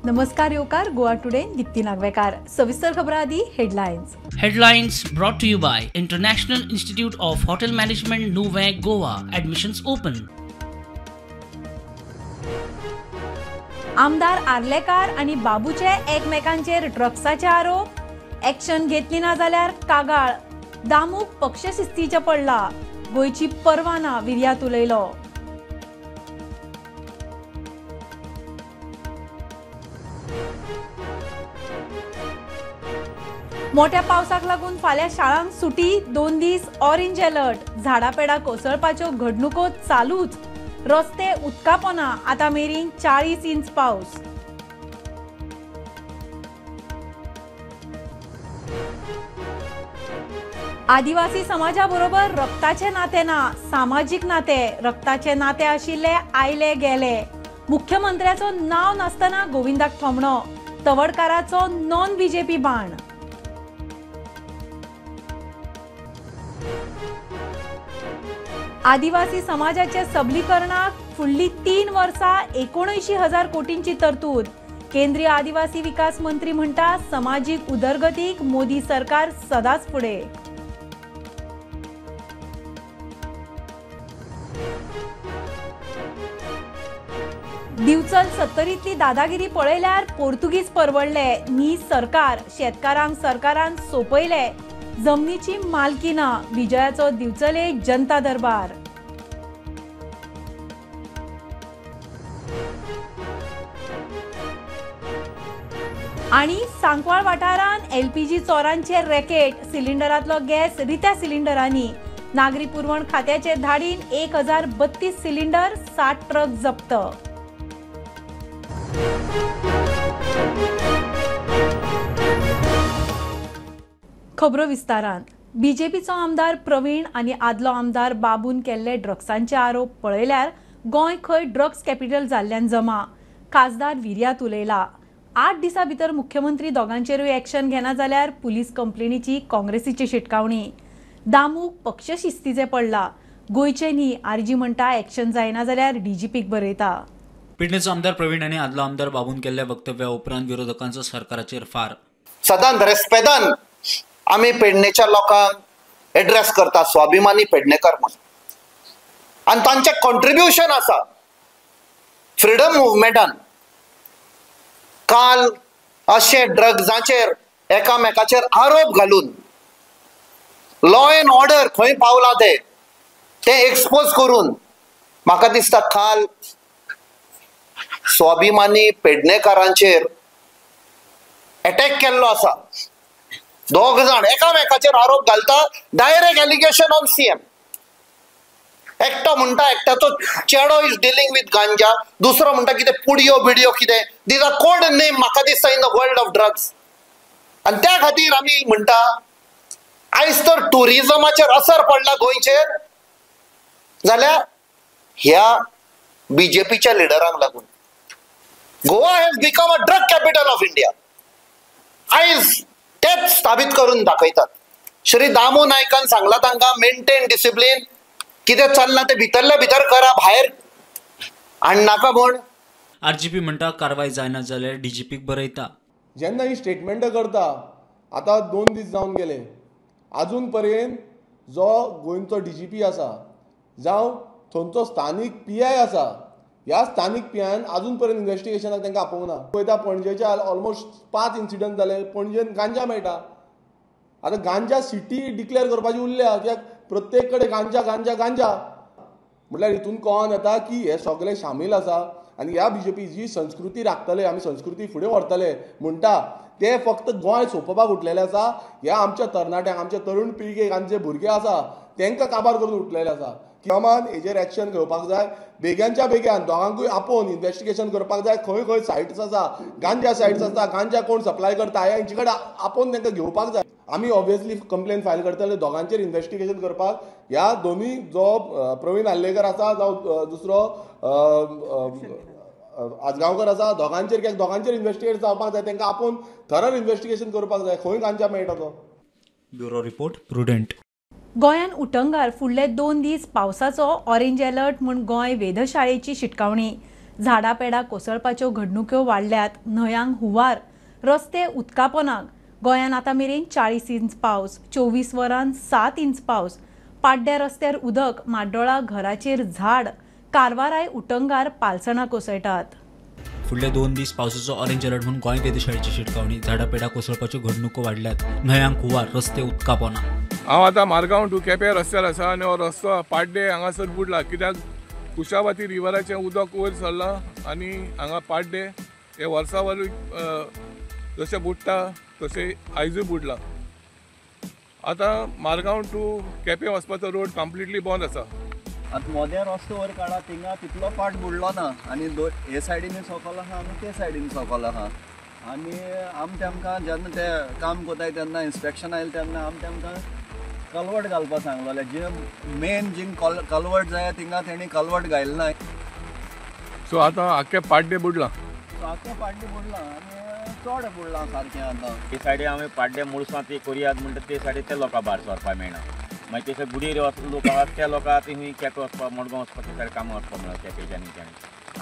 नमस्कार येवकार गोवा टुडे दीप्ती नागवेकार. सविस्तर खबरां आदी headlines. Headlines brought to you by International Institute of Hotel Management, Nuvem, Goa. Admissions open. आमदार आर्लेकार आनी बाबूचे एकमेकांचेर ड्रग्साचे आरोप. एक्शन घेतली ना जाल्यार कागाळ. दामूक पक्षशिस्तीचे पडला. गोंयची परवाना विर्यात उलयलो. मोठ्या पावसाक लागून फाल्यां शाळांक सुटी. 2 दीस ऑरेंज अलर्ट. झाडां पेडां कोसळपाच्यो घडणुको चालूच. रस्ते उदकापोना. आतां मेरेन 40 इंच पावस. आदिवासी समाजा बरोबर रक्ताचे नाते ना, सामाजीक नाते. रक्ताचे नाते आशिल्ले आयले गेले. मुख्यमंत्र्याचो नांव नासतना गोविंदाक थोमणो. तवडकाराचो नॉन बीजेपी बाण. आदिवासी समाजाचे सबलीकरणाक फुडली 3 वर्सां 79,000 कोटींची तरतूद. केंद्रीय आदिवासी विकास मंत्री म्हणटा समाजीक उदरगतीक मोदी सरकार सदांच फुडें. दिवचल सत्तरींतली दादागिरी पळयल्यार पोर्तुगीज परवडले. न्ही सरकार शेतकारांक सरकारान सोंपयले. जमनीची मालकी ना. विजयाचो दिवचले जनता दरबार. आनी सांकवाळ वाठारांत एलपीजी चोरांचे रॅकेट. सिलिंडरांतलो गॅस रित्या सिलिंडरांनी. नागरी पुरवण खात्याचे धाडीन 1032 सिलिंडर 60 ट्रक जप्त. खबरो विस्तारान. बीजेपीचो आमदार प्रवीण आनी आदलो आमदार बाबून केल्ले ड्रग्सांचे आरोप पळयल्यार गोंय खंय ड्रग्स कॅपिटल जाल्ल्यान जमा. खासदार विर्यात उलयला. 8 दिसां भितर मुख्यमंत्री दोगांचेरूय एक्शन घेना जाल्यार पुलीस कंप्लेनीची काँग्रेसीची शिटकावणी. दामूक पक्षशिस्तीचे पडला. गोंयचे न्ही आरजी म्हणटा एक्शन जायना जाल्यार डीजीपीक बरयता. पेडणेचो आमदार प्रवीण आनी आदलो आमदार बाबून केल्ल्या वक्तव्या उपरांत विरोधकांचो सरकाराचेर फार. सदांच रेस्पेदान आमी पेडणेच्या लोकांक एड्रेस करता स्वाभिमानी पेडणेकर म्हणून, आनी तांचें कॉन्ट्रिब्युशन आसा फ्रिडम मुवमेंटान. काल अशें ड्रग्साचेर एकामेकाचेर आरोप घालून लॉ एंड ऑर्डर खंय पावला ते एक्सपोज करून म्हाका दिसता काल स्वाभिमानी पेडणेकारांचेर एटॅक केल्लो आसा. दोग जाण एकामेकाचेर आरोप घालता, डायरेक्ट एलिगेशन ऑन सीएम. एकटो म्हणटा एकट्याचो चेडो is dealing with गांजा, दुसरो म्हणटा कितें पुडयो बिडयो कितें. These are code name म्हाका दिसता in the world of drugs. आनी त्या खातीर आमी म्हणटा आयज तर ट्युरिजमाचेर असर पडला गोंयचेर जाल्यार ह्या बीजेपीच्या लिडरांक लागून. Goa has become a drug capital of India. आयज तेच स्थाबीत करून दाखयतात. श्री दामू नायकान सांगला तांकां मेंटेन डिसिप्लीन, कितें चल्लां तें भितरल्या भितर करा, भायर हाडनाका म्हूण. आरजीपी म्हणटा कारवाय जायना जाल्यार डीजीपीक बरयता. जेन्ना ही स्टेटमेंटां करता, आतां 2 दीस जावन गेले, आजून पर्यंत जो गोंयचो डीजीपी आसा जावं थंयचो स्थानीक पीआय आसा, ह्या स्थानीक पीआयन आजून पर्यंत इन्वेस्टिगेशनाक तांकां आपोवंक ना. पळयता पणजेच्या ऑलमोस्ट 5 इन्सिडंट जाले, पणजेन गांजा मेळटा. आतां गांजा सिटी डिक्लेअर करपाची उरल्या, कित्याक प्रत्येक कडेन गांजा गांजा गांजा. म्हटल्यार हितून कळोन येता की हे सगळे सामील आसा आनी ह्या बीजेपी जी संस्कृती राखतले, आमी संस्कृती फुडें व्हरतले म्हणटा ते फक्त गोंय सोंपोवपाक उठलेले आसा. ह्या आमच्या तरणाट्यांक, आमच्या तरुण पिळगेक, आमचे भुरगे आसा तांकां काबार करून उठलेले आसा. किमान हेजेर एक्शन घेवपाक जाय, बेग्यांच्या बेग्यान दोगांकूय आपोवन इन्वेस्टिगेशन करपाक जाय. खंय खंय सायट्स आसा, गांजा सायट्स आसा, गांजा कोण सप्लाय करता हेंचे कडेन आपोवन तांकां घेवपाक जाय. आमी ऑब्वियसली कंप्लेन फायल करतले दोगांचेर इन्वेस्टिगेशन करपाक. ह्या दोनूय जो प्रवीण आर्लेकर आसा जावं दुसरो आजगांवकर आसा, दोगांचेर कित्याक दोगांचेर इन्वेस्टिगेट जावपाक जाय, तांकां आपोवन थरर इन्वेस्टिगेशन करपाक जाय खंय गांजा मेळटा तो. Bureau report, Prudent. गोंयान उटंगार फुडले 2 दीस पावसाचो ऑरेंज अलर्ट म्हूण गोंय वेधशाळेची शिटकावणी. झाडां पेडां कोसळपाच्यो घडणुक्यो वाडल्यात. न्हंयांक हुंवार, रस्ते उदकापोनाक. गोंयांत आतां मेरेन 40 इंच पावस, 24 वरांत 7 इंच पावस. पाड्ड्या रस्त्यार उदक, माड्डोळा घराचेर झाड, कारवाराय उटंगार पालसणां कोसळटात. फुडले 2 दीस पावसाचो ऑरेंज अलर्ट म्हणून गोंय वेधशाळेची शिटकावणी. झाडां पेडां कोसळपाच्यो घडणुको वाडल्यात. न्हंयांक हुंवार, रस्ते उदकापोना. हांव आतां मारगांव टू केपें रस्त्यार आसा आनी हो रस्तो पाड्डे हांगासर बुडला, कित्याक कुशावाती रिवराचें उदक वयर सरलां आनी हांगा पाड्डे हे वर्सावर जशें बुडटा तशें आयजूय बुडलां. आतां मारगांव टू केपें वचपाचो रोड कंप्लिटली बंद आसा. आतां मोद्या रस्तो वयर काडा, थिंगा तितलो पाट बुडलो ना आनी हे सायडीन सोकोल आहा आनी ते सायडीन सोकोल आहा. आनी आम तेमकां जेन्ना ते काम कोताय तेन्ना इन्स्पेक्शन आयलें तेन्ना आम तेमकां कलवट घालपाक सांगलोलें. जे मेन जिंग कलवट जाय थिंगा तेणी कलवट घायलें ना. सो आतां आख्खे पाड्डे बुडलां, आख्खे पाड्डे बुडलां आनी चड बुडलां सारकें. आतां ते सायडीन आमी पाड्डे मुळसां ती करुयात म्हणटा ते सायडीन ते लोकां भायर सरपाक मेळना. मागीर तशें गुडीर लोक आहात त्या लोकांक थंय केपें वचपाक, मडगांव वचपाक ते सायडीन कामां वचपाक मेळना केपेंच्यान.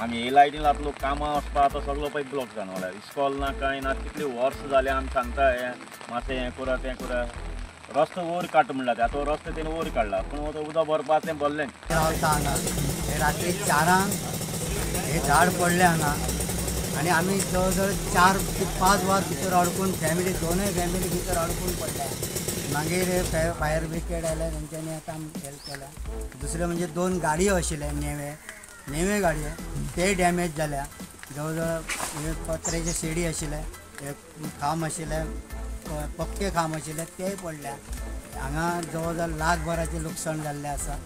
आमी हे लायटीन आतां लोक कामां वचपाक आतां सगळो पळय ब्लॉक जावन वयला. इस्कॉल ना कांय ना, कितले वर्स जालें आमी सांगता हें मातशें हें करा तें करा. रस्तो वयर काडटा म्हणला ते, आतां रस्तो तेणें वयर काडला पूण आतां उदक भरपा तें भरलें. रावता हांगा रात्री 4 हे झाड पडलें हांगा आनी आमी जवळ जवळ 4 ते 5 वर भितर अडकून फॅमिली, दोनूय फॅमिली भितर अडकून पडल्या. मागीर फायर ब्रिगेड आयले, तेंच्यांनी आतां हेल्प केल्या. दुसरें म्हणजे 2 गाडयो आशिल्ले नेवे नेवे गाडयो ते डॅमेज जाल्या. जवळ जवळ पत्र्याचे शेडी आशिल्ले, खांब आशिल्ले, पक्के खांब आशिल्ले तेय पडल्या. हांगा जवळ जवळ लाखभराचें लुकसाण जाल्लें आसा.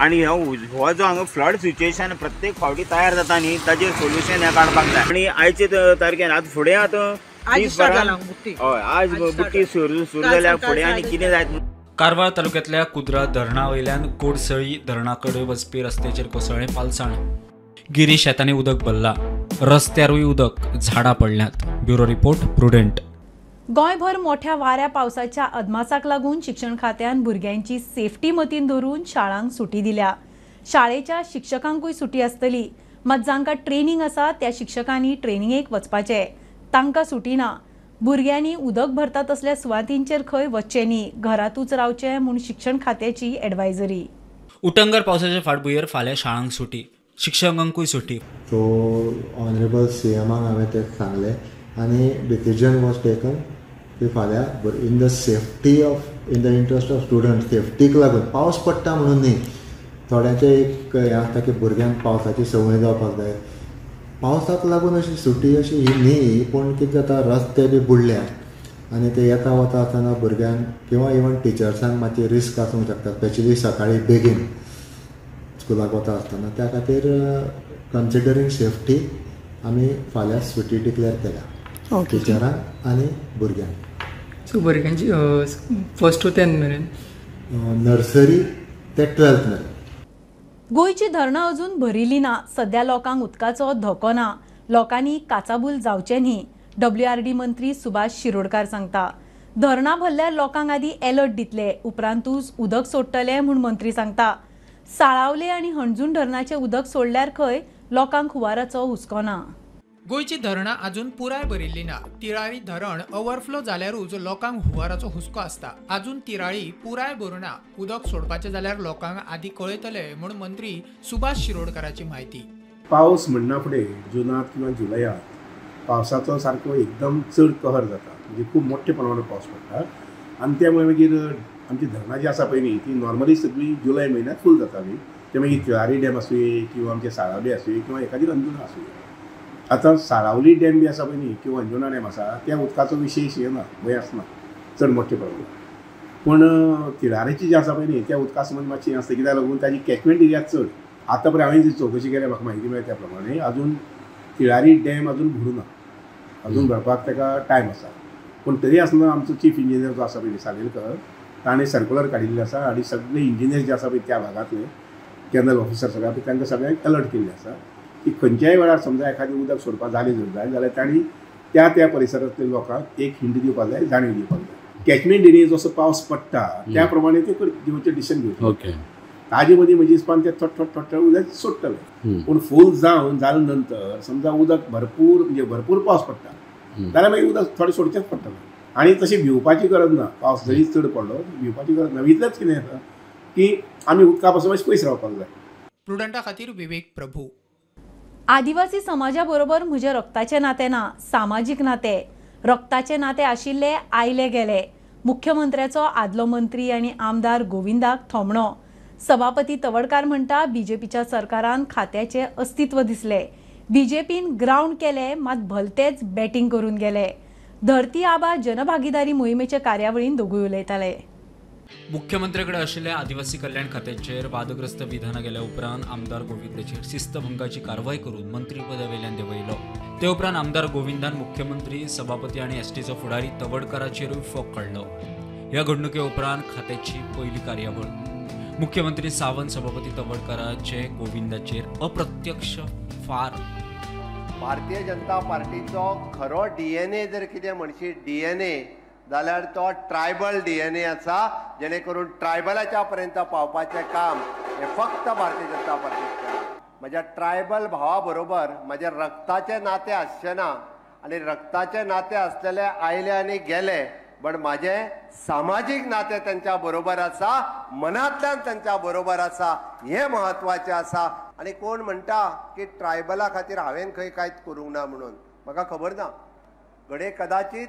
आनी हो जो हांगा फ्लड सिच्युएशन प्रत्येक फावटी तयार जाता न्ही, ताजेर सोल्युशन हें काडपाक जाय. आनी आयचे तारखेर आतां फुडें आतां हय आज बुट्टी सुरू जाल्या फुडें आनी कितें जायत. कारवार तालुक्यांतल्या कुद्रा धरणा वयल्यान कोडसळी धरणा कडेन वचपी रस्त्याचेर कोसळ्ळें पालसाण. गिरी शेतांनी उदक भरलां, रस्त्यारूय उदक, झाडां पडल्यांत. Bureau report, Prudent. गोंयभर मोठ्या वाऱ्या पावसाच्या अदमासाक लागून शिक्षण खात्यान भुरग्यांची सेफ्टी मतीन धरून शाळांक सुटी दिल्या. शाळेच्या शिक्षकांकूय सुटी आसतली, मात जांकां ट्रेनिंग आसा त्या शिक्षकांनी ट्रेनिंगेक वचपाचें, तांकां सुटी ना. भुरग्यांनी उदक भरता तसल्या सुवातींचेर खंय वचचें न्ही, घरांतूच रावचें म्हूण शिक्षण खात्याची एडवायजरी. उटंगर पावसाचे फाटभुंयेर फाल्यां शाळांक सुटी, शिक्षकांकूय सुटी. सो ऑनरेबल सीएमाक हांवें तें सांगलें आनी डिसिजन वॉज टेकन की फाल्यां in the safety of in the interest of student, septic लागून. पावस पडटा म्हणून न्ही, थोड्यांचें एक हें आसता की भुरग्यांक पावसाची संवय जावपाक जाय. पावसाक लागून अशी सुटी अशी ही न्ही, पूण कितें जाता रस्ते बी बुडल्या आनी ते येता वता आसतना भुरग्यांक किंवा इवन टिचर्सांक मातशी रिस्क आसूंक शकता, स्पेशली सकाळी बेगीन स्कुलाक वता आसतना. त्या खातीर कन्सिडरींग सेफ्टी आमी फाल्यां सुटी डिक्लेअर केल्या टिचरांक आनी भुरग्यांक. सो भुरग्यांची 1st to 10th मेरेन, नर्सरी ते 12th मेरेन. गोंयची धरणां अजून भरिल्ली ना. सध्या लोकांक उदकाचो धोको ना, लोकांनी काचाबूल जावचें न्ही, WRD मंत्री सुभाष शिरोडकार सांगता. धरणां भरल्यार लोकांक आदी एलर्ट दितले, उपरांतूच उदक सोडटले म्हूण मंत्री सांगता. साळावले आनी हणजूण धरणाचें उदक सोडल्यार खंय लोकांक हुंवाराचो हुस्को ना. गोंयची धरणां अजून पुराय भरिल्ली ना. तिराळी धरण ओवरफ्लो जाल्यारूच लोकांक हुंवाराचो हुस्को आसता. अजून तिराळी पुराय भरुना. उदक सोडपाचें जाल्यार लोकांक आदी कळयतले म्हूण मंत्री सुभाष शिरोडकाराची म्हायती. पावस म्हणना फुडें जुनांत किंवा जुलयांत पावसाचो सारको एकदम चड कहर जाता, म्हणजे खूब मोठ्या प्रमाणात पावस पडटा आनी त्यामुळे मागीर आमची धरणां जी आसा पळय न्ही ती नॉर्मली सगळी जुलय म्हयन्यांत फूल जाताली. ते मागीर तिळारी डॅम आसुये किंवा आमचे साळावली आसुये किंवा एखादी अंजुणा आसुये. आतां साळावली डॅम बी आसा पळय न्ही किंवा अंजुणा डॅम आसा त्या उदकाचो विशेश हें ना, भंय आसना चड मोठे प्रमाणात. पूण तिळारीची जी आसा पळय न्ही त्या उदका संबंद मातशी हें आसता, कित्याक लागून ताजी कॅचमेंट एरिया चड. आतां पर्यंत हांवें जी चवकशी केल्या म्हाका म्हायती मेळ्ळ्या त्या प्रमाणे अजून तिळारी डॅम अजून भरूं ना, अजून भरपाक ताका टायम आसा. पूण तरी आसतना आमचो चीफ इंजिनियर जो आसा पळय सालेलकर, ताणें सर्कुलर काडिल्लें आसा आनी सगळे इंजिनियर जे आसा पळय त्या भागांतले कॅनल ऑफिसर सगळे पळय तांकां सगळ्यांक अलर्ट केल्लें आसा की खंयच्याय वेळार समजा एखादें उदक सोडपाक जालें जर जाय जाल्यार तांणी त्या त्या परिसरांतल्या लोकांक एक हिंट दिवपाक जाय, जाणीव दिवपाक जाय. कॅचमेंट एरिया जसो पावस पडटा त्या प्रमाणे ते दिवचें डिसिजन घेवचें. ओके, ताजे मदीं म्हजे हिसपान ते थोडे थोडे थोडे थोडे उदक सोडटले. पूण फूल जावन जाले नंतर समजा उदक भरपूर म्हणजे भरपूर पावस पडटा जाल्यार मागीर उदक थोडें सोडचेंच पडटलें. आनी तशें भिवपाची गरज ना, पावस जरी चड पडलो भिवपाची गरज ना. इतलेंच कितें आसा की आमी उदका पासून मातशें पयस रावपाक जाय. प्रुडंटा खातीर विवेक प्रभू. आदिवासी समाजा बरोबर म्हजें रक्ताचें नातें ना, सामाजीक नातें. रक्ताचें नातें आशिल्ले आयले गेले. मुख्यमंत्र्याचो आदलो मंत्री आनी आमदार गोविंदाक थोमणो. सभापती तवडकार म्हणटा बीजेपीच्या सरकारान खात्याचें अस्तित्व दिसलें. बीजेपीन ग्रावंड केलें मात भलतेच बॅटींग करून गेले. धरती आबा जनभागीदारी मोहिमेचे कार्यावळीन दोगूय उलयताले. मुख्यमंत्र्याकडे आशिल्ल्या आदिवासी कल्याण खात्याचेर वादग्रस्त विधानां गेल्या उपरांत आमदार गोविंदाचेर शिस्तभंगाची कारवाय करून मंत्रीपदावेल्यान देंवयलो. ते उपरांत आमदार गोविंदान मुख्यमंत्री, सभापती आनी एसटीचो फुडारी तवडकाराचेरूय फोग काडलो. ह्या घडणुके उपरांत खात्याची पयली कार्यावळ मुख्यमंत्री सावंत, सभापती तवडकाराचे गोविंदाचेर अप्रत्यक्ष फार. भारतीय जनता पार्टीचो खरो डीएनए जर कितें म्हणशी डीएनए जाल्यार तो ट्रायबल डीएनए आसा, जेणे करून ट्रायबलाच्या पर्यंत पावपाचें काम हें फक्त भारतीय जनता पार्टीक केलां. म्हज्या ट्रायबल भावा बरोबर म्हज्या रक्ताचें नातें आसचें ना आनी रक्ताचें नातें आसलेले आयले आनी गेले, बट म्हाजें सामाजीक नातें तेंच्या बरोबर आसा, मनांतल्यान तेंच्या बरोबर आसा, हें म्हत्वाचें आसा. आनी कोण म्हणटा की ट्रायबला खातीर हांवें खंय कांयच करूंक ना म्हणून, म्हाका खबर ना. घडये कदाचीत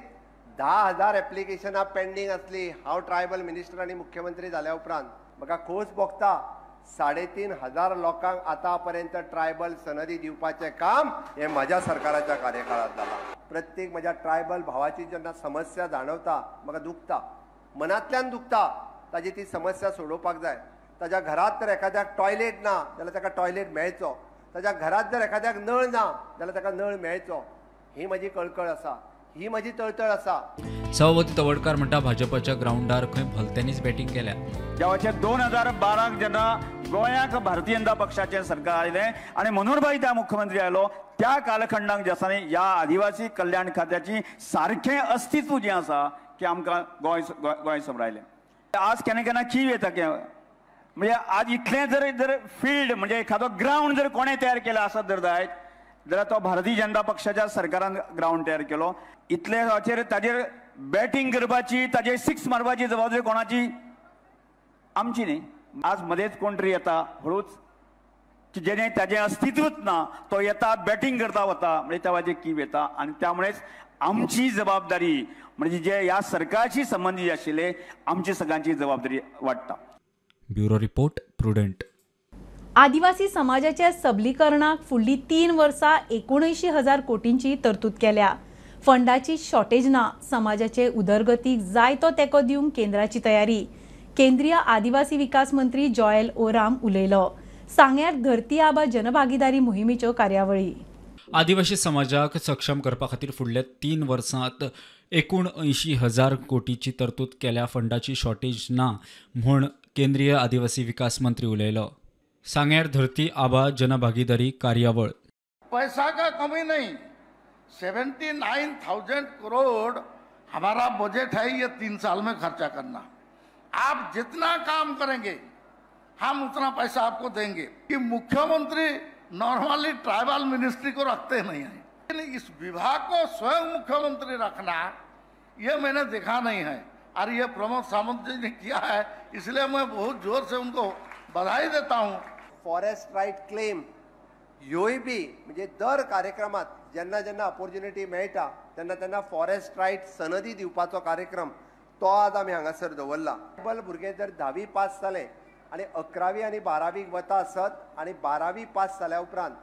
10,000 एप्लिकेशनां पेंडींग आसली हांव ट्रायबल मिनिस्टर आनी मुख्यमंत्री जाल्या उपरांत. म्हाका खोस भोगता 3,500 लोकांक आतां पर्यंत ट्रायबल सनदी दिवपाचें काम हें म्हज्या सरकाराच्या कार्यकाळांत जालां. प्रत्येक म्हज्या ट्रायबल भावाची जेन्ना समस्या जाणवता म्हाका दुखता, मनांतल्यान दुखता. ताजी ती समस्या सोडोवपाक जाय. ताज्या घरांत जर एखाद्याक टॉयलेट ना जाल्यार ताका टॉयलेट मेळचो, ताज्या घरांत जर एखाद्याक नळ ना जाल्यार ताका नळ मेळचो. ही म्हजी कळकळ आसा, ही म्हजी तळतळ आसा. सभापती तवडकार म्हणटा भाजपाच्या ग्रावंडार खंय भलत्यांनीच बॅटींग केल्या. ज्यावेळेस 2012 जेन्ना गोंयाक भारतीय जनता पक्षाचें सरकार आयलें आनी मनोहरभाई त्या मुख्यमंत्री आयलो, त्या कालखंडाक जे आसा न्ही ह्या आदिवासी कल्याण खात्याची सारकें अस्तित्व जें आसा की आमकां गोंय गोंय समरायलें. आज केन्ना केन्ना कीव येता की म्हणजे आज इतलें जर जर फिल्ड म्हणजे एखादो ग्रावंड जर कोणें तयार केला आसत जर जायत जाल्यार तो भारतीय जनता पक्षाच्या सरकारान ग्रावंड तयार केलो. इतले हाचेर ताजेर बॅटींग करपाची, ताजेर सिक्स मारपाची जबाबदारी कोणाची? आमची न्ही. आज मदेंच कोण तरी येता हळूच की जेणे ताजें अस्तित्वच ना, तो येता बॅटींग करता वता, म्हणजे त्या वाजेर कीव येता. आनी त्यामुळेच आमची जबाबदारी म्हणजे जे ह्या सरकारशी संबंदीत आशिल्ले आमची सगळ्यांची जबाबदारी वाडटा. Bureau report, Prudent. आदिवासी समाजाच्या सबलीकरणाक फुडली 3 वर्सां 79,000 कोटींची तरतूद केल्या. फंडाची शॉर्टेज ना, समाजाचे उदरगतीक जायतो तेंको दिवंक केंद्राची तयारी. केंद्रीय आदिवासी विकास मंत्री जॉयल ओराम उलयलो. सांग्यार धरती आबा जनभागीदारी मोहिमेच्यो कार्यावळी. आदिवासी समाजाक सक्षम करपा खातीर फुडल्या 3 वर्सांत 79,000 कोटीची तरतूद केल्या. फंडाची शॉर्टेज ना म्हूण केंद्रीय आदिवासी विकास मंत्री उलयलो. सांग्यार धरती आबा जनभागीदारी कार्यावळ. पैसा का कमी नहीं, 79,000 करोड़ हमारा बजट है, ये 3 साल में खर्चा करना. आप जितना काम करेंगे हम उतना पैसा आपको देंगे. कि मुख्यमंत्री नॉर्मली ट्राइबल मिनिस्ट्री को रखते नहीं है, लेकिन इस विभाग को स्वयं मुख्यमंत्री रखना ये मैंने देखा नहीं है, और ये प्रमोद सावंत जी ने किया है, इसलिए मैं बहुत जोर से उनको बधाई देता हूँ. फॉरेस्ट रायट क्लेम ह्योय बी म्हणजे दर कार्यक्रमात जेन्ना जेन्ना ऑपोर्च्युनिटी मेळटा तेन्ना तेन्ना फॉरेस्ट रायट सनदी दिवपाचो कार्यक्रम तो आज आमी हांगासर दवरला. ट्रायबल भुरगे जर 10वी पास जाले आनी 11वी आनी 12वीक वता आसत आनी 12वी पास जाल्या उपरांत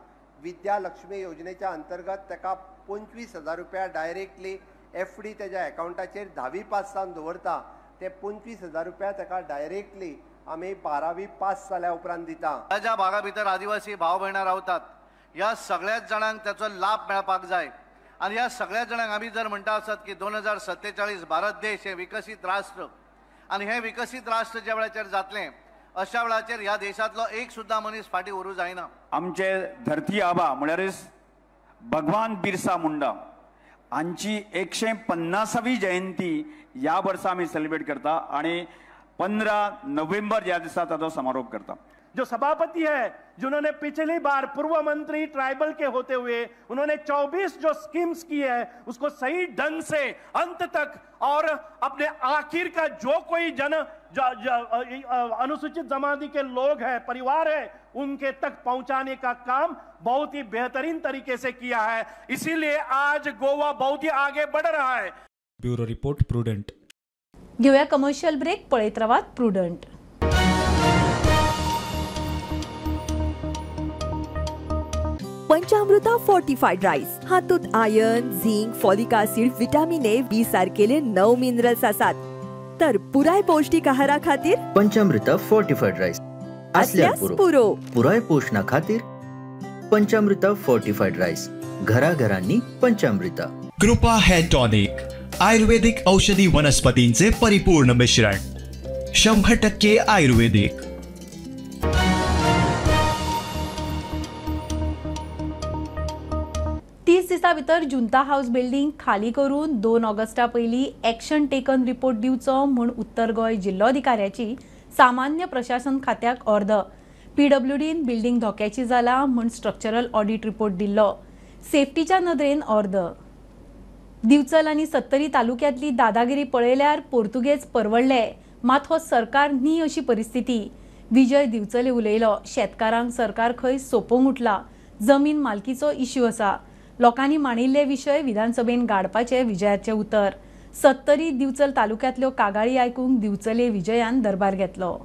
विद्या लक्ष्मी योजनेच्या अंतर्गत ताका 25,000 रुपया डायरेक्टली एफडी तेज्या एकावंटाचेर 10वी पास जावन दवरता, ते 25,000 रुपया ताका डायरेक्टली आमी 12वी पास जाल्या उपरांत दिता. ज्या भागा भितर आदिवासी भाव भयणां रावतात ह्या सगळ्याच जाणांक त्याचो लाभ मेळपाक जाय. आनी ह्या सगळ्या जाणांक आमी जर म्हणटा आसत की 2047 भारत देश हे विकसीत राष्ट्र, आनी हें विकसीत राष्ट्र ज्या वेळाचेर जातलें अशा वेळाचेर ह्या देशांतलो एक सुद्दां मनीस फाटीं उरूं जायना. आमचे धरती आबा म्हळ्यारच भगवान बिरसा मुंडा हांची 150वी जयंती ह्या वर्सा आमी सेलिब्रेट करता. आनी 15 नोव्हेंबर ह्या दिसा ताजो समारोप करता। जो सभापति है, जिन्होंने पिछली बार पूर्व मंत्री ट्राइबल के होते हुए उन्होंने 24 जो स्कीम्स की है उसको सही ढंग से अंत तक और अपने आखिर का जो कोई जन अनुसूचित जमाती के लोग हैं, परिवार है, उनके तक पहुंचाने का काम बहुत ही बेहतरीन तरीके से किया है। इसीलिए आज गोवा बहुत ही आगे बढ़ रहा है। Bureau report, Prudent. घेऊया कमर्शियल ब्रेक, पळयत रावात प्रुडंट। पंचामृता फोर्टिफाईड राईस हातूंत iron, zinc, folic acid, vitamin A, B सारकेले 9 minerals आसात। तर पुराय पौष्टिक आहारा खातीर पंचामृता फोर्टिफाईड राईस आसल्यार पुरो। पुराय पोषणा खातीर पंचामृता फोर्टिफाईड राईस, घराघरांनी पंचामृता। कृपा हेअर टॉनिक, आयुर्वेदिक औषधी वनस्पतींचे परिपूर्ण मिश्रण, 100% आयुर्वेदिक। 30 दिसां भितर जुंता हाऊस बिल्डिंग खाली करून 2 ऑगस्टा पयलीं एक्शन टेकन रिपोर्ट दिवचो म्हूण उत्तर गोंय जिल्लोधिकाऱ्याची सामान्य प्रशासन खात्याक ऑर्द। पीडब्ल्यूडीन बिल्डिंग धोक्याची जाला म्हूण स्ट्रक्चरल ऑडिट रिपोर्ट दिल्लो। सेफ्टीच्या नदरेन ऑर्द। दिवचल आनी सत्तरी तालुक्यांतली दादागिरी पळयल्यार पोर्तुगेज परवडले, मात हो सरकार न्ही अशी परिस्थिती। विजय दिवचले उलयलो, शेतकारांक सरकार खंय सोंपोवंक उठला, जमीन मालकीचो इश्यू आसा। लोकांनी मांडिल्ले विशय विधानसभेन गाडपाचे विजयाचे उतर। सत्तरी दिवचल तालुक्यांतल्यो कागाळी आयकूंक दिवचले विजयान दरबार घेतलो।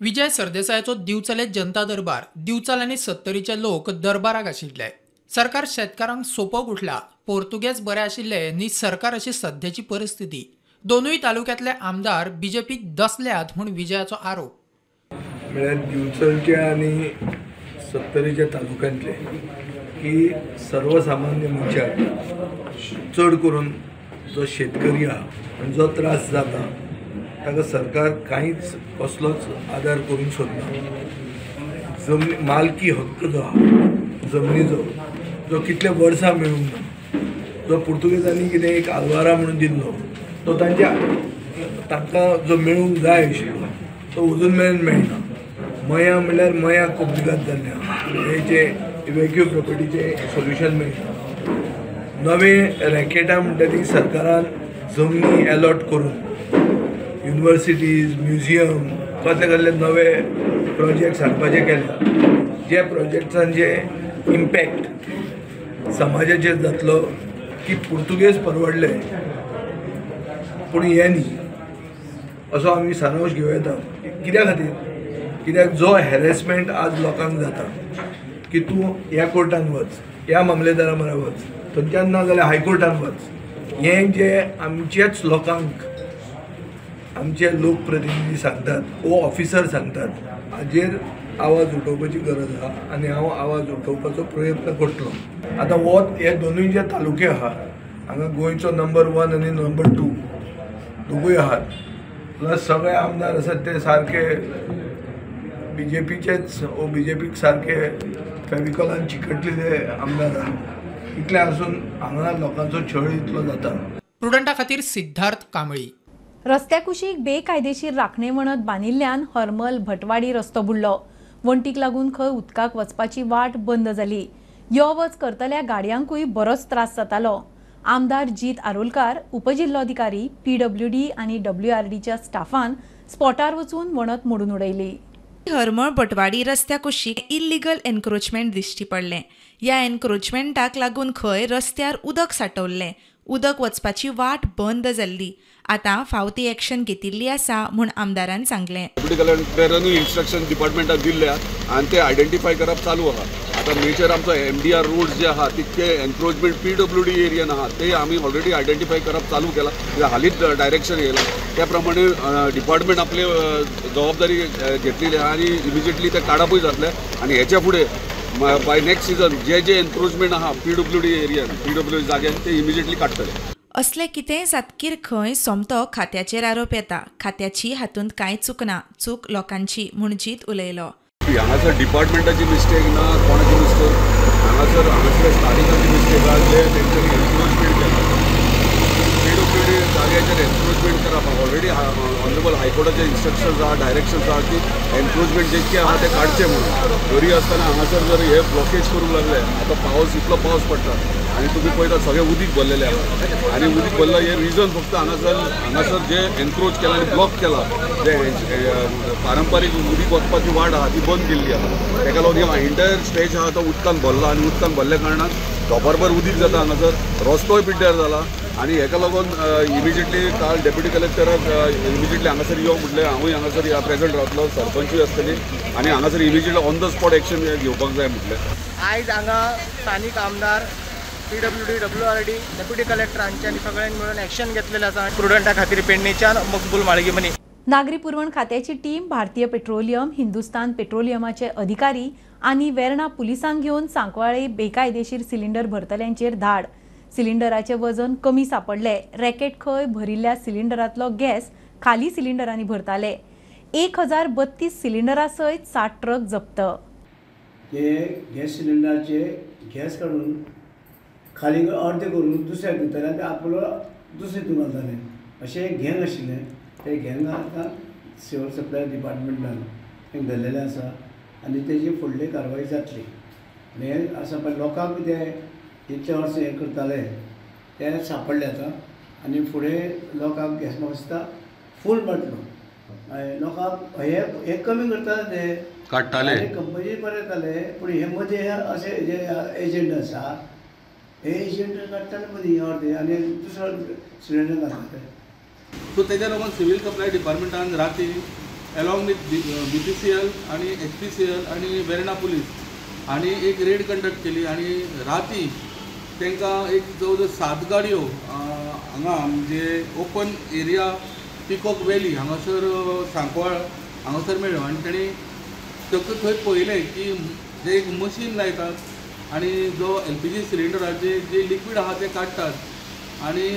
विजय सरदेसायाचो दिवचले जनता दरबार। दिवचल आनी सत्तरीचे लोक दरबाराक आशिल्ले। सरकार शेतकारांक सोंपोवंक उठला, पोर्तुगेज बरे आशिल्ले न्ही सरकार अशी सद्याची परिस्थिती। दोनूय तालुक्यांतले आमदार बीजेपीक दसल्यात म्हूण विजयाचो आरोप। म्हळ्यार दिवचलच्या आनी सत्तरीच्या तालुक्यांतले की सर्वसामान्य मनशाक चड करून जो शेतकरी आहा आनी जो त्रास जाता ताका सरकार कांयच कसलोच आदार करूंक सोदना। जमनी मालकी हक्क जो आहा जमनीचो जो कितले वर्सां मेळूंक ना, जो पुर्तुगेजांनी कितें एक आल्वारा म्हणून दिल्लो तो तांच्या तांकां जो मेळूंक जाय आशिल्लो तो अजून मेरेन मेळना। मया म्हणल्यार मया कोब्लिगाद जाल्लें आहा, हे जे इव्हॅक्यू प्रॉपर्टीचें सोल्युशन मेळटा। नवे रॅकेटां म्हणटा ती सरकारान जमनी एलॉट करून युनिवर्सिटीज, म्युझियम कसले कसले नवे प्रोजेक्ट्स हाडपाचे केल्या, जे प्रोजेक्ट्सांचे इम्पॅक्ट समाजाचेर जातलो की पुर्तुगेज परवडले पूण हें न्ही असो आमी सारांश घेवं येता। कित्या खातीर? कित्याक जो हॅरेसमेंट आज लोकांक जाता की तूं ह्या कोर्टान वच, ह्या मामलेदारा म्हऱ्यान वच, थंयच्यान ना जाल्यार हायकोर्टान वच, हें जे आमचेच लोकांक आमचे लोकप्रतिनिधी सांगतात वो ऑफिसर सांगतात हाजेर आवाज उठोवपाची गरज आहा आनी हांव आवाज उठोवपाचो प्रयत्न करतलो। आतां हो हे दोनूय जे तालुके आहा हांगा गोंयचो नंबर 1 आनी नंबर 2 दोगूय आहात, प्लस सगळे आमदार आसात ते सारके बीजेपीचेच वो बीजेपीक सारके फेविकॉलान चिकटलेले आमदार आहात। इतलें आसून हांगा लोकांचो छळ इतलो जाता। प्रुडंटा खातीर सिद्धार्थ कांबळी। रस्त्या कुशीक बेकायदेशीर राखणे वणत बांदिल्ल्यान हरमल भटवाडी रस्तो बुडलो। वणटीक लागून खंय उदकाक वचपाची वाट बंद जाली। यो वच करतल्या गाडयांकूय बरोच त्रास जातालो। आमदार जीत आरोलकार, उपजिल्लोधिकारी, पीडब्ल्यूडी आनी डब्ल्यूआरडीच्या स्टाफान स्पॉटार वचून वणत मोडून उडयली। हरमळ भटवाडी रस्त्या कुशीक इल्लिगल एन्क्रोचमेंट दिश्टी पडलें। ह्या एन्क्रोचमेंटाक लागून खंय रस्त्यार उदक साठवल्लें, उदक वचपाची वाट बंद जाल्ली। आतां फावती ती एक्शन घेतिल्ली आसा म्हूण आमदारान सांगलें। डेप्युटी कलेक्टरानूय इन्स्ट्रक्शन डिपार्टमेंटाक दिल्ल्या आनी ते आयडेंटिफाय करप चालू आहा। आतां मेजर आमचो एमडीआर रोड जे आहा तितके एन्क्रोचमेंट पीडब्ल्यूडी एरियान आहा ते आमी ऑलरेडी आयडेंटिफाय करप चालू केला, हालींच डायरेक्शन येयलां त्या प्रमाणे डिपार्टमेंट आपली जबाबदारी घेतलेली आहा आनी इमिजिएटली ते काडपूय जातले आनी हेच्या फुडें बाय नेक्स्ट सिजन जे जे एन्क्रोचमेंट आहा पीडब्ल्यूडी एरियान पीडब्ल्यूडी जाग्यान ते इमिजिएटली काडटले। असले कितेंय जातकीर खंय सोमतो खात्याचेर आरोप येता। खात्याची हातूंत कांय चूक ना, चूक लोकांची म्हूण जीत उलयलो। हांगासर डिपार्टमेंटाची मिस्टेक ना, कोणाची मिस्टेक, हांगासर हांगासर स्थानिकांची मिस्टेक आहा जे तेंच्यांनी एन्क्रोचमेंट केला पीडब्ल्यूडी जाग्याचेर। एरियाचेर एन्क्रोचमेंट करप. ऑलरेडी ऑनरेबल हायकोर्टाचे इन्स्ट्रक्शन्स आहा, डायरेक्शन्स आहा की एन्क्रोचमेंट जितकें आहा तें काडचें म्हणून. तरी आसतना हांगासर जर हे ब्लॉकेज करूंक लागले, आतां पावस इतलो पावस पडटा आनी तुमी पळयता सगळें उदीक भरलेलें आहा आनी उदीक भरलां हें रिजन फक्त हांगासर जे एन्क्रोच केलां आनी ब्लॉक केलां, जे पारंपारीक उदीक वचपाची वाट आहा ती बंद केल्ली आहा. ताका लागून हे एंटायर स्ट्रेच आहा तो उदकान भरला आनी उदकान भरल्या कारणान धोंपरभर उदीक जाता, हांगासर रस्तोय पिड्ड्यार जाला. आनी हेका लागून इमिजिएटली काल डेप्युटी कलेक्टराक इमिजिएटली हांगासर यो म्हटलें. हांवूय हांगासर प्रेजंट रावतलो, सरपंचूय आसतली आनी हांगासर immediately on the spot action घेवपाक जाय म्हटलें. आयज हांगा स्थानीक आमदार, PWD, WRD, deputy collector हांच्या आनी सगळ्यांनी मेळून एक्शन घेतलेलें आसा स्टुडंटा खातीर पेडणेच्यान मकबूल माळगीमनी. नागरी पुरवण खात्याची टीम, भारतीय पेट्रोलियम, हिंदुस्तान पेट्रोलियमाचे अधिकारी आनी वेर्णा पुलिसांक घेवन सांकवाळे बेकायदेशीर सिलिंडर भरतल्यांचेर धाड. सिलिंडराचें वजन कमी सापडलें. रॅकेट खंय भरिल्ल्या सिलिंडरांतलो गॅस खाली सिलिंडरांनी भरताले. 1032 सिलिंडरा सयत 60 ट्रक जप्त. ते गॅस सिलिंडराचे गॅस काडून खाली अर्दे करून दुसऱ्याक दिताले आनी आपलो दुसरे हितून घालताले. अशें एक गँग आशिल्लें. ते गँग आतां सिव्हल सप्लाय डिपार्टमेंटान तांकां धरलेलें आसा आनी तेजी फुडली कारवाय जातली. आनी हें आसा पण लोकांक ते इतले वर्सां हें करताले ते सापडले आतां आनी फुडें लोकांक गॅस म्हाका दिसता फूल मेळटलो. लोकांक हे कमी करताले ते काडटाले, कंपनी बरें येताले, पूण हे मदीं हे अशे जे एजंट आसा हे एजंट काडटाले मदीं अर्दे आनी दुसरो सिलिंडर घालताले. सो तेज्या लागून सिव्हील सप्लाय डिपार्टमेंटान राती एलॉंग विथ BPCL आनी HPCL आनी वेर्णा पुलीस आनी एक रेड कंडक्ट केली आनी राती तांकां एक जवळ जवळ 7 गाडयो हांगा म्हणजे ओपन एरिया पिकॉक वॅली हांगासर सांकवाळ हांगासर मेळ्ळ्यो आनी तांणी ताका थंय पळयलें की जे एक मशीन लायतात आनी जो LPG सिलिंडराचे जे लिक्वीड आहा ते काडटात आनी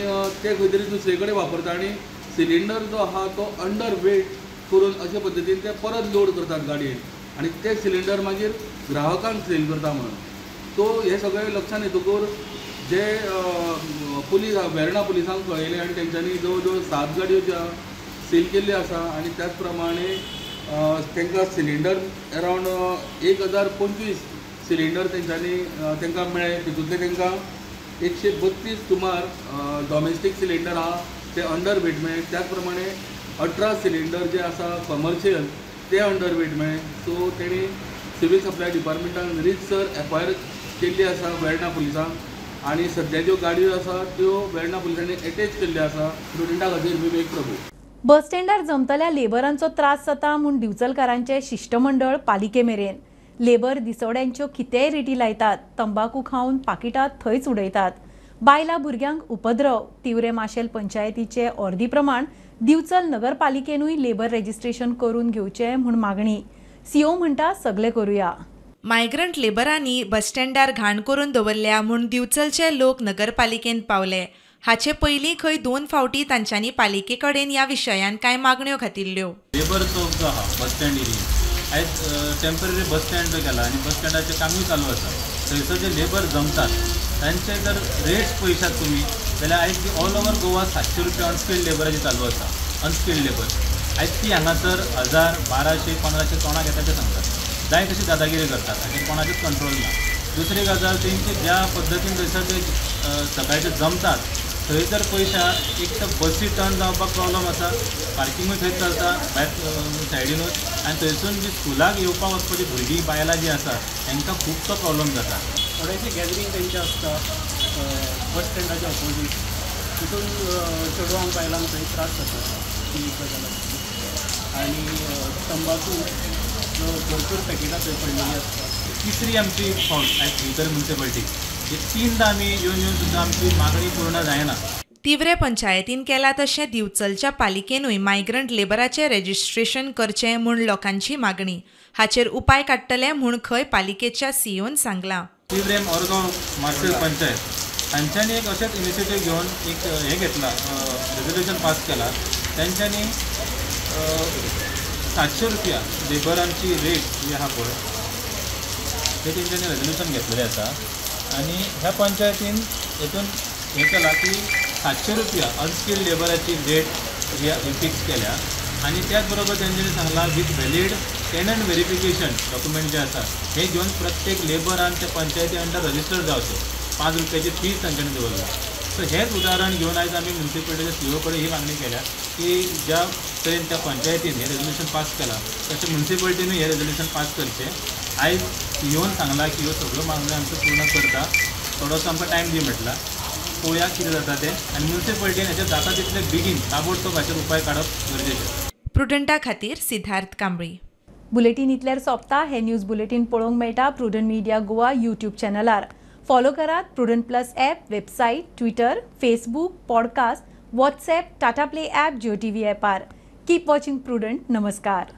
ते खंय तरी दुसरे कडेन वापरता आनी सिलिंडर जो आहा तो अंडर वेट करून अशे पद्दतीन ते परत लोड करतात गाडयेन आनी ते सिलिंडर मागीर ग्राहकांक सेल करता म्हणून. सो हे सगळें लक्षांत येतकूच जे पुलीस वेर्णा पुलिसांक कळयलें आनी तेंच्यांनी जवळ जवळ 7 गाडयो ज्यो सील केल्ल्यो आसा आनी त्याच प्रमाणे तांकां सिलिंडर अरावंड 1025 सिलिंडर तेंच्यांनी तांकां मेळ्ळे. तितूंतले तांकां 132 सुमार डॉमेस्टीक सिलिंडर आहा ते अंडर वेट मेळ्ळे. त्याच प्रमाणे 18 सिलिंडर जे आसा कमर्शियल ते अंडर वेट मेळ्ळे. सो तेणी सिव्हील सप्लाय डिपार्टमेंटान रितसर FIR केल्ली आसा वेर्णा पुलिसांक आनी सद्या ज्यो गाडयो आसा त्यो वेर्णा पुलिसांनी एटॅच केल्ल्यो आसा. स्टुडंटा खातीर विवेक प्रभू. बस स्टँडार जमतल्या लेबरांचो त्रास जाता म्हूण दिवचलकारांचें शिश्टमंडळ पालिके मेरेन. लेबर दिसवड्यांच्यो कितेंय रेटी लायतात, तंबाकू खावन पाकिटां थंयच उडयतात. बायलां भुरग्यांक उपद्रव. तिवरे माशेल पंचायतीचे ऑर्दी प्रमाण दिवचल नगरपालिकेनूय लेबर रेजिस्ट्रेशन करून घेवचें म्हूण मागणी. सीओ म्हणटा सगळे करुया. मायग्रंट लेबरांनी बस स्टँडार घाण करून दवरल्या म्हूण दिवचलचे लोक नगरपालिकेंत पावले. हाचे पयलीं खंय 2 फावटी तांच्यांनी पालिके कडेन ह्या विशयान कांय मागण्यो घातिल्ल्यो. लेबर चौक जो आहा बस स्टँड एरिया आयज टेंपररी बस स्टँड जो केला आनी बस स्टँडाचें कामूय चालू आसा. थंयसर जे लेबर जमतात तांचे जर रेट्स पळयशात तुमी जाल्यार आयज ती ऑल ओवर गोवा 700 रुपया अनस्किल्ड लेबराची चालू आसा. अनस्किल्ड लेबर आयज ती हांगासर 1000, 1200, 1500 कोणाक येता ते सांगतात. जाय तशी दादागिरी करतात आनी कोणाचेच कंट्रोल ना. दुसरी गजाल तेंची ज्या पद्दतीन थंयसर ते सकाळचे जमतात थंय जर पळयशात एक तर बसी टर्न जावपाक प्रॉब्लम आसा, पार्किंगूय थंयच चलता भायर सायडीनूच आनी थंयसून जी स्कुलाक येवपाक वचपाची भुरगीं बायलां जीं आसा तांकां खुबसो प्रॉब्लम जाता. थोडेशें गॅदरींग तेंचें आसता बस स्टँडाच्या ऑपोजीट, तितून चेडवांक बायलांक थंय त्रास जाता ती एक गजाल आसता. आनी तंबाकू भरपूर पॅकेटां थंय पडलेलीं आसता. तिसरी आमची फावट आयज दिवचल म्युनिसिपालिटी ही 3दा आमी येवन येवन सुद्दां आमची मागणी पूर्ण जायना. तिवरे पंचायतीन केला तशें दिवचलच्या पालिकेनूय मायग्रंट लेबराचें रेजिस्ट्रेशन करचें म्हूण लोकांची मागणी. हाचेर उपाय काडटले म्हूण खंय पालिकेच्या सीओन सांगलां. तिवरेम ओरगांव मार्सेल पंचायत तांच्यांनी एक अशेंच इनिशिएटीव घेवन एक हें घेतलां, रेजोल्युशन पास केलां. तांच्यांनी 700 रुपया लेबरांची रेट जी आहा पळय ते तेंच्यांनी रेजोल्युशन घेतलेलें आसा आनी ह्या पंचायतीन हेतून हें केलां की 700 रुपया अनस्किल्ड लेबराची रेट ही फिक्स केल्या आनी त्याच बरोबर तेंच्यांनी सांगलां with valid tenant verification document जे आसा हे घेवन प्रत्येक लेबरान त्या पंचायती अंडर रजिस्टर जावचें. 5 रुपयाची फीस तांच्यांनी दवरल्या. सो हेंच उदाहरण घेवन आयज आमी म्युनिसिपालिटीच्या सीओ कडेन ही मागणी केल्या की ज्या तरेन त्या पंचायतीन हें रेजोल्युशन पास केलां तशें म्युनिसिपालिटीनूय हें रेजोल्युशन पास करचें. आयज सीओन सांगलां की ह्यो सगळ्यो मागण्यो आमच्यो पूर्ण करता, थोडोसो आमकां टायम दी म्हटला, पळोवया कितें जाता तें आनी म्युनिसिपालिटीन हेचेर जाता तितले बेगीन ताबडतोब हाचेर उपाय काडप गरजेचें. प्रुडंटा खातीर सिद्धार्थ कांबळी. बुलेटीन इतल्यार सोंपता. हे न्यूज बुलेटीन पळोवंक मेळटा प्रुडंट मिडिया गोवा यूट्यूब चॅनलार. फॉलो करात Prudent plus app, website, Twitter, Facebook, podcast, WhatsApp, Tata Play app, Jio TV ॲपार. Keep watching prudent. नमस्कार.